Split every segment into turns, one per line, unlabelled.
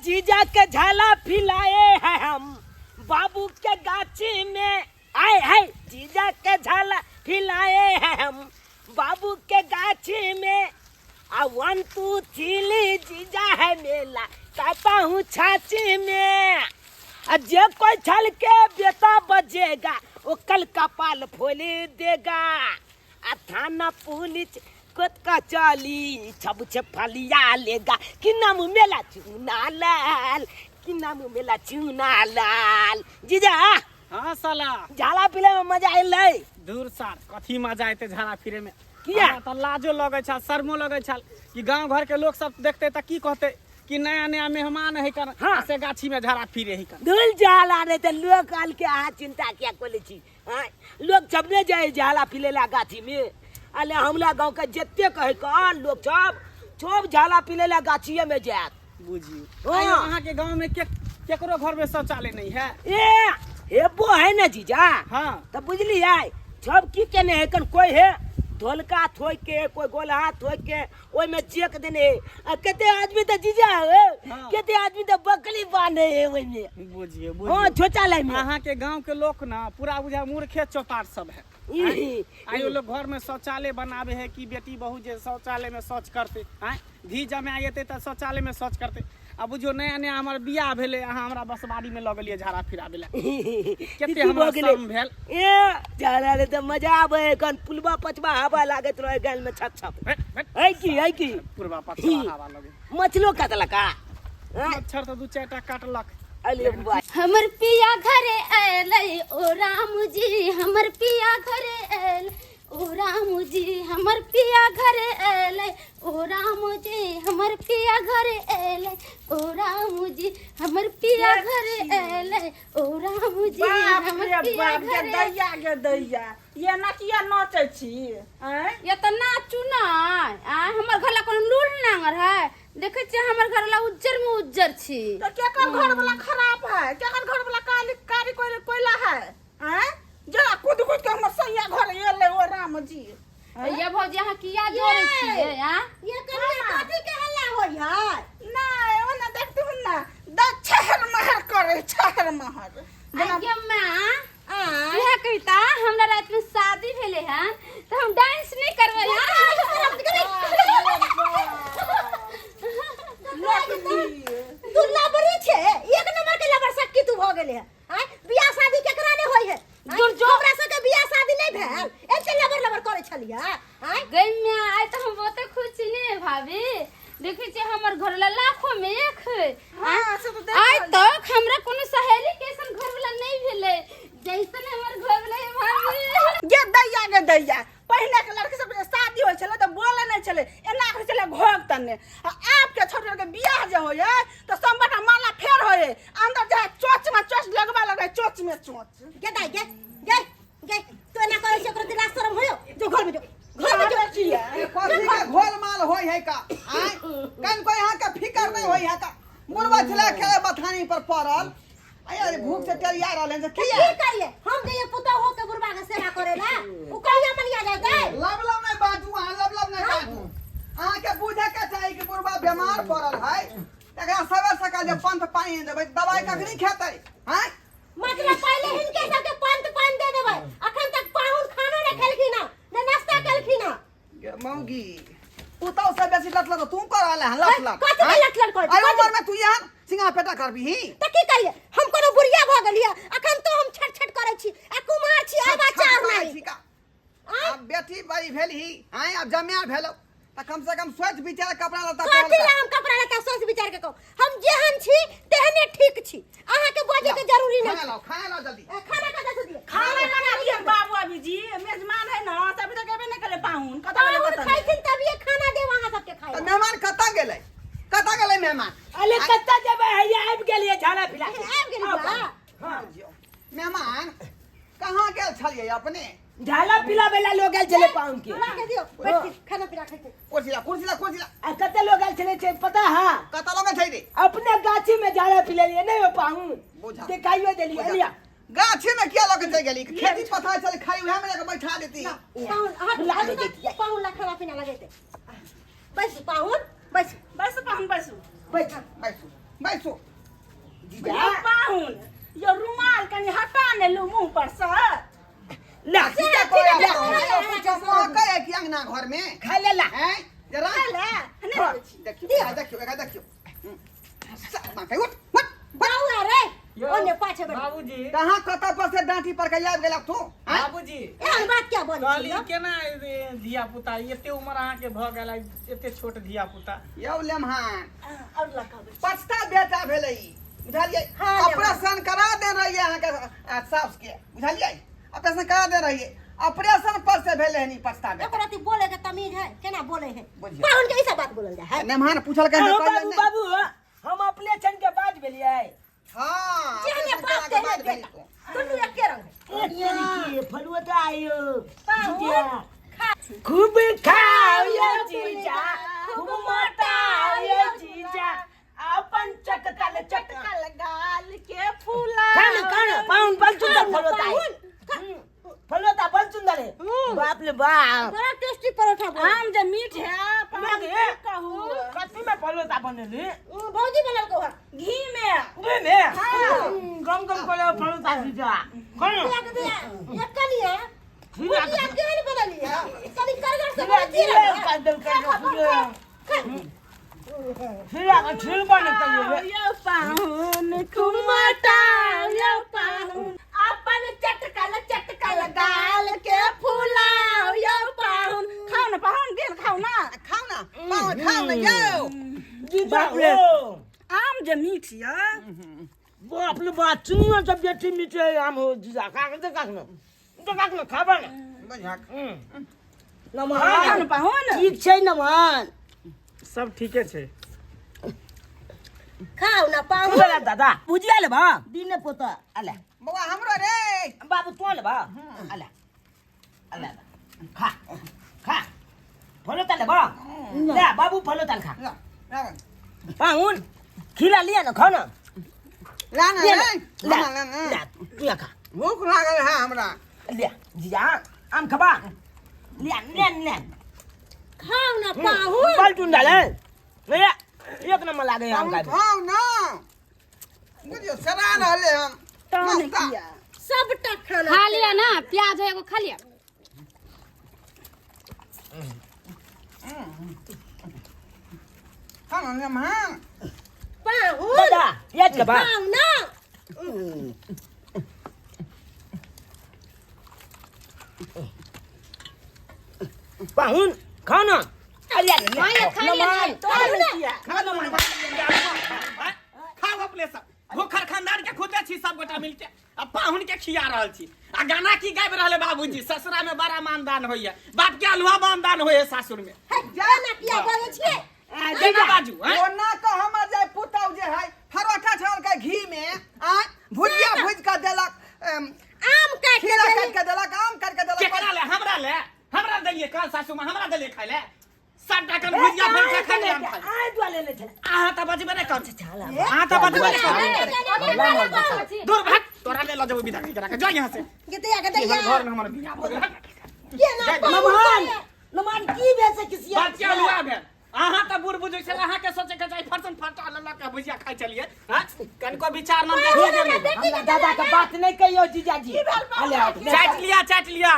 जीजा के झाला फिलाए हैं हम बाबू के गाछी में। आए है जीजा के झाला फिलाए हैं हम बाबू के गाछी में। आ वन टू थ्री जीजा है मेला कहता हूँ छाछी में। आ जे कोई छल के बेटा बजेगा वो कल कपाल फोली देगा। आ थाना पुलिस कोत का चली छब छे फलिया लेगा। कि नाम मेला चूना लाल, कि नाम मेला चूना लाल। जीजा।
हाँ साला।
झाला पीले में मजा आइलै।
दूर सार कथी मजा एते झाला फिरे में?
किया?
हमरा तऽ लाजो लगै छल, शर्मो लगै छल कि गांव घर के लोग सब देखते तऽ की कहते कि नया नया मेहमान है कर।
हाँ।
से गाछी में झाड़ा फिरे है कर।
धुल झाला रे तऽ लोग आल के अहाँ चिंता किया कोले छी? हाँ, लोग सब ने जाए झाला पिलेला गाछी में। अले हमला गांव के जते कहे कह लोग सब सब झाला पिलेला गाछिए में जात।
बुझियो।
हाँ।
आइयो अहाँ के गांव में के केकरो घर में शौचालय नहीं है?
ए हेबो है ना जीजा।
हाँ।
तो बुझलियै सब की केने है कन कोई है धोलका थोइ के कोई गोलहा थोइ के ओइ में चेक देने है। आ कते आदमी तो जीजा है।
हाँ।
कते आदमी तो बकली बांधे है ओइ में।
बुझियो,
हाँ,
बुझियो।
शौचालय में।
अहाँ के गांव के लोग ना पूरा बुझा मूर्खे चौपाट सब है।
ई।
आयो लोग घर में शौचालय बनावे है कि बेटी बहू जे शौचालय में शौच करते, आँय धी जमा एते तऽ शौचालय में शौच करते। आ बुझियो नया नया हमर बियाह भेलै, अहाँ हमरा बसबाड़ी में लऽ गेलियै झाड़ा फिराबै लए। कते
की
हमरा
भऽ गेलै?
शर्म भेल।
ए झाड़ा रे तऽ मजा आबै है, कन पुलवा पचवा हवा लागैत रहै गाल में छप छप।
भेट, भेट।
है की, है की?
पुलवा पचवा हवा लगे।
मछलो काटलक आ? आँय?
मच्छर तऽ दू चारि टा काटलक।
अरे बा।
हमर पिया घरे एलै ओ राम जी, हमर पिया घरे एलै ओ राम जी, हमर पिया घरे एलै ओ राम जी, हमर पिया घरे एलै ओ राम जी, हमर पिया घरे एलै ओ राम जी,
बाप
हमर
रे
पिया
बाप, गे
घरे।
दैया गे दैया, ये ना किया नाचै छी? आँय?
ये तऽ नाचू ना, आँय? हमर घर ला कोनो लूल नांगर है? देखै छियै हमर घर ला उज्जर में उज्जर छी।
तऽ केकर घर वाला खराब है? केकर घर वाला काली कारी कोयला है? आँय? जरा कूद कूद के हमर सैया घर एलै ओ राम जी।
ये भौजी अहाँ किया जोड़ै छियै, आँय?
ये कनिया कथी के हल्ला होय है?
नहि, ओना देखतु ना, द छहर महर करे, छहर महर। जेना
आगे माँ,
आँय?
इएह कहिता हमरा रात में शादी भेलै हन तऽ हम डांस नहि करबै।
तू लबरी छे, एक नंबर के लबर सक्की तू भऽ गेलै है। आँय? बियाह शादी केकरा नहि होय है?
दूर जो।
हमरा सबके बियाह शादी नहि भेल, एते लबर लबर करै छलियै। आँय?
गई माँ, आइ तऽ हम बहुते खुश छी ने भाभी। देखै छियै हमर घर वाला लाखों में एक है।
हाँ, से तऽ देख
आइ
रहल
तक हमरा कोनो सहेली के ऐसन घर वाला नहि भेलै जैसन हमर घर वाला है भाभी।
गे दैया गे दैया, पहिने के लड़की सब जे शादी होइ छलै तऽ बोले नहि छलै, एना करै छलै घोघ तने। आ आब के छोट के बियाह जे होइ है तऽ सब बटा माला फेर होइ है, अंदर जाय चोच में चोच लगबा लगे, चोच में चोच।
गे दाइ गे गे गे, तू एना करै छै ओकरा दिला शरम होयो? जो घर में जो, घर में जो।
ए, कथी के घोल माल होय है का? आँय? कन कोई यहाँ के फिकर नहीं होय है का? मुरबा छला खेले बथानी पर पड़ल। आय अरे भूख से टेरिया रहल है से
की
किया?
करिए हम जे ये पुतहु हो के बुढ़बा के सेवा करेला, उ कहिया मनिया जाय गए?
लब लब नहीं बाजू अहाँ, लब लब नहीं बाजू। अहाँ के बुझे के चाही कि बुढ़बा बीमार पड़ल है, एकरा सवेर सकाल जे पंथ पानी नहीं देबै दवाई कखनी खेतै? आँय?
मतलब पहले हिनके सबके पंथ पानी दे देबै, अखन तक पाहुन खानो नहीं खेलखिन हँ, ने नाश्ता केलखिन हँ।
गे मौगी, पुतहु से बेसी लत लत तू कर रहल है, लत लत।
कथी के
आँय?
लत लत करै छी?
एहि उम्र में तू यहाँ सिंगा पेटा करबही?
तऽ की करिए, हम कोनो बुढ़िया भऽ गेलियै? अखन तो हम छट छट करै छी आ कुमार छी,
छट
आबा
छट
चार
करै
नहि।
छी का? आब बेटी बड़ी भेलही, आँय, आब जमाय भेलौ तऽ कम से कम सोच विचार कपड़ा लत्ता
कथी
पहिरल
ला
कर।
हम कपड़ा लत्ता सोच विचार के कहू? हम जेहन छी तेहने ठीक छी, अहाँ के बजे के जरूरी नहीं।
खाना लाओ, खाना लाओ जल्दी।
ए, खाना कतऽ से दियै?
खाना बना दिए बाबू अभी जी, मेजमान है ना, तभी तक एबे नहीं करे पाहुन। कतऽ गेलै
पाहुन
कतऽ नहि?
खैथिन तभिए खाना देब अहाँ सबके खाइ
तऽ
ला।
मेहमान कतऽ गेलै? कतऽ गेलै मेहमान?
अरे कतऽ जेबै, हैया आबि गेलियै झाड़ा फिरा के।
आबि गेलियै बा।
हाँ।
मेहमान कहाँ गेल छलियै अपने?
झाला पिलाबै ला लोग आयल छलै पाहुन के।
ला के दियौ, बैठ के खाना पीना खैतै।
कुर्सी ला, कुर्सी ला, कुर्सी ला।
आ कते लोग आयल छलै छै पता है?
कतऽ लोग छै रे?
अपने गाछी में झाला पिलेलियै नहीं हो पाहुन?
बुझा।
देखाइयो देलियै,
बुझा।
लिया।
गाछी में किया लऽ के चलि गेली? खेती पथार छलै खाली, उएह में लऽ के बैठा देती।
पाहुन, अहाँ
ला दे देतियै।
पाहुन ला खाना पीना लगेतै। बैसू पाहुन, बैसू।
बैसू पाहुन, बैसू।
बैठ।
बैसू, बैसू। माँ उठ उठ।
बाबू रे
यौ,
ओने पाछे बैठ।
बाबूजी।
कहाँ कतऽ पर से डाँटी पर के आबि गेलक तू आँय?
बाबूजी।
एहन बात क्या बोलै
कहली
छी यौ?
केना धिया पुता एते उम्र अहाँके भऽ गेल एते छोट धिया पुता।
यौ लेमहान
और लकाबै।
पछता बेटा भेलै ई, बुझलियै?
हाँ, लेमहान।
ऑपरेशन करा दे रहियै अहाँके साउस के, बुझलियै? ऑपरेशन करा दे रहियै, ऑपरेशन पर से भेलै हन ई पछता बेटा।
एको रति बोले के तमीज है? केना बोले है?
बुझियौ।
पाहुन के ई सब बात बोलल जाय है?
नेमहान पूछल के
अहो,
कहलियै
बाबू
नहि।
बाबू, हम अपने छन के बाज भेलियै।
हाँ,
जेहने
ऑपरेशन
बाप
करा के
तेहने
बाद भेली
बेटा,
तू।
दुनू एके रंग है।
फलुआ तो आयो।
पाहुन,
जीजा। खूब खाओ ये जीजा, खूब मोटाओ ये जीजा, अपन चटकल चटकल
गाल के फूला।
खान खान पाहुन, बल सुंदर फलवता है। फलवता बल सुंदर है, बाप रे बाप।
बड़ा टेस्टी परोठा बने।
आम जे मीठ है पाहुन,
लगे।
की कहू?
कथी में फलवता बनेली?
भौजी बनल को है।
घी में।
घी में गम गम करे फलवता जीजा, खान।
दिया के दिया एक कलिया
खीरा।
भुजिया केहन बनली है? कनी करगर से
खीरा
बनल
जीरा
है।
काट देल
खा, खा,
कर
खा, खा।
खीरा का छील बने तले।
यो पाहुन कुमटा, यो पाहुन अपन चटकल चटकल गाल के फुलाओ यो पाहुन। खाओ ना पाहुन, गेल खाओ ना।
खाउ ना पाहुन, खाउ ना यौ।
जीजा हो।
आम जे मीठ या।
बाप रे बाप, चुनियो सब बेटी मीठे आम हो जीजा। खा के देख ना, देख ना, खाबा ना।
बुझक।
खाओ
नमन
ना पाहुन।
ठीक छै नमन?
सब ठीके छै।
खाओ ना पाहुन।
बोला दादा, भुजिया लेबा दिन पोता अले।
बौआ, हमरो रे।
बाबू, तू लेबा? अले अले, खा खा। फलो ताल लेबा? ले बाबू, फलो ताल खा।
ला, ला।
पाहुन, खीरा लिया ना, खाओ ना।
ला ना
ले
रे।
ले।
ला ना, ना।
ले, तू या खा।
भूख लागल है हमरा।
ले जीजा, आम खबा, ले ले ले।
खाओ ना पाहुन।
बल चुन डाले ले, एक नंबर लागे आम
हम
खा।
खाउ ना, बुझियौ सरा रहले हम।
तहन
नाश्ता।
किया
सबटा खाना
खा लिया ना, प्याज है एगो, खा लिया।
खाउ ना लेमहान।
पाहुन।
दादा, प्याज खबा।
खाओ ना।
पाहुन, खाओ ना, अरे ले।
हाँ, ये खा लिया।
नमन।
तहन किया?
खा लो।
खाओ अपने सब, भूखर खानदान के खुदे छी सब गोटा मिलके आ पाहुन के खिया रहल छी आ गाना की गाबि रहल है बाबूजी? ससुरा में बड़ा मानदान होइया, बाप के अलुहा मानदान होइया सासुर में।
है, केना किया बोलै छियै?
केना बाजू हैं?
ओना तऽ हमर जे पुतहु जे है परोठा छान के घी में आँय भुजिया भुज के देलक,
आम काटि के
खीरा
देली।
काटि के देलक, आम काटि के देलक।
केकरा ले? हमरा ले? हमरा देलिए काल सासू माँ? हमरा देलिए खाइ ले? सबटा कन भुजिया भरि के खाइ ले, आम खाइ ले।
आय दुआ ले ले छले।
अहाँ तऽ बजबे नहि कर,
छाला।
अहाँ तऽ बजबे नहि कर। दूर भाग, तोरा ले लऽ जेबो विदा करा के, जा यहाँ से।
गदैया गदैया।
घर में हमर बियाह भऽ गेल।
केना पाहुन
नमन
करे?
नमन, की भेल से किसिया?
बात क्या हुआ भेल? अहाँ तऽ बूढ़ बुजुर्ग छल, अहाँके सोचे के चाही। फरसन फटा लऽ लऽ के भुजिया खाइ छलियै हँ? कनिको विचार न
पाहुन, हमरा बेटी
हमरा
के
दादा के बात नहीं कहियो जीजाजी। अले आओ,
चाटि लिया, चाटि लिया।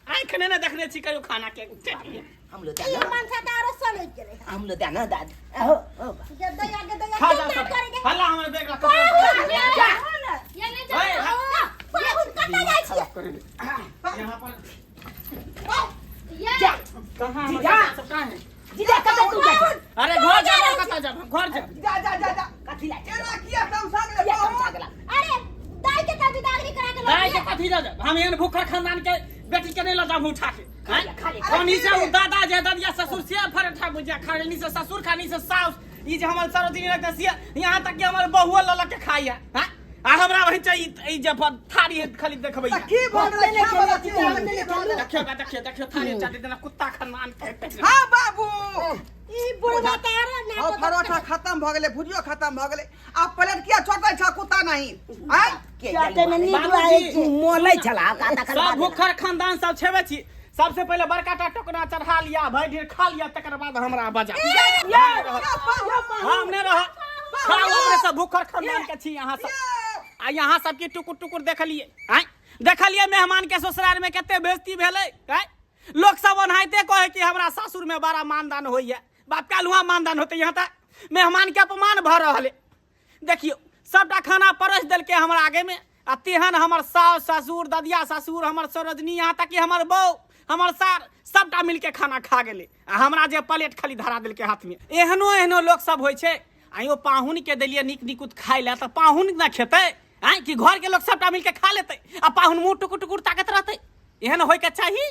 आँखि नहि ने देखने छी कहियो खाना के, चाटि लिया।
हम लो
ई
ना,
मनसा तऽ आरो सनकि गेलै।
हम लो ना दादा, आहो ओ।
गदैया गदैया।
खा जा
केना
सब।
करे गे?
हल्ला हमर बैग लऽ कपड़ा।
ये नहीं
ओए,
जा।
पाहुन, कतऽ जाइ छियै?
यहाँ पर।
ये
जा।
कहाँ हमर
जीजा।
सब कहाँ है?
जीजा, कतऽ तू जा?
अरे घर जाब, कतऽ जाब हम? घर जाब।
जा जा जा जा।
कथी ला?
केना किया तमसा गेलै
किया
पाहुन?
तमसा गेला?
अरे दाइ के तऽ बिदागरी करा के
दाइ के
लऽ
कथी लऽ जाब हम? एहन भूखर खानदान के बेटी के नहीं लऽ जाब उठा के।
खा लिया, खा लिया।
कनी से उ दादा जे ददिया ससुर से पराठा भुजिया खा लेनी से ससुर खानी से साउस, ई जे हमर सरोजिनी रखते से, यहाँ तक कि हमर बहुओ लऽ लऽ के खाइया हैं? आ हमरा वही चाहिए ई जे पर थारी है खाली देखबै।
तऽ की भऽ गेलै? खाय बला चीज है, की भऽ गेलै?
देखियो बा, देखियो देखियो, थारी चाटी देना कुत्ता खानदान के।
हाँ बाबू।
ई बुढ़वा तऽ आरो
और
नाटक।
परोठा खत्म भऽ गेलै, भुजियो खत्म भऽ गेलै, आब प्लेट किया चटै छ कुत्ता नहीं आँय?
चाटे में नीक
बाबूजी,
लागै छै, मोलै छला का तखन
सब
बाद।
भूखर खानदान सब छेबे छी। सबसे पहिले बड़का टा टोकना चढ़ा लिया, भरि ढेर खा लिया, तकर बाद हमरा बजा। हम नहि रह खाओ अपने सब, भूखर खानदान के छी अहाँ सब। आ यहाँ सबके टुकुर टुकुर देखलिए आँय, देखलिए मेहमान के ससुराल में कते बेइज्जती भेलै आँय? लोक सब ओनाहिते कहे कि हमरा सासुर में बड़ा मानदान होइया, बाप का लुआ मानदान होते। यहाँ तक मेहमान के अपमान भऽ रहल है। देखियौ सबटा खाना परसि देलकै हमरा आगेमे आ तेहन हमर सास ससुर ददिया ससुर हमर सरोजनी यहाँ तक कि हमर बहू हमर सार सबटा मिलके खाना खा गेलै आ हमरा जे प्लेट खाली धरा देलकै हाथमे। एहनो एहनो लोक सब होइ छै। आइयो पाहुन के देलियै नीक निकुत खाइ लए तऽ पाहुन ने खेतै आँय कि घर के लोक सबटा मिलके खा लेतै आ पाहुन मुँह टुकुर टुकुर ताकत रहतै। एहन होइके चाही।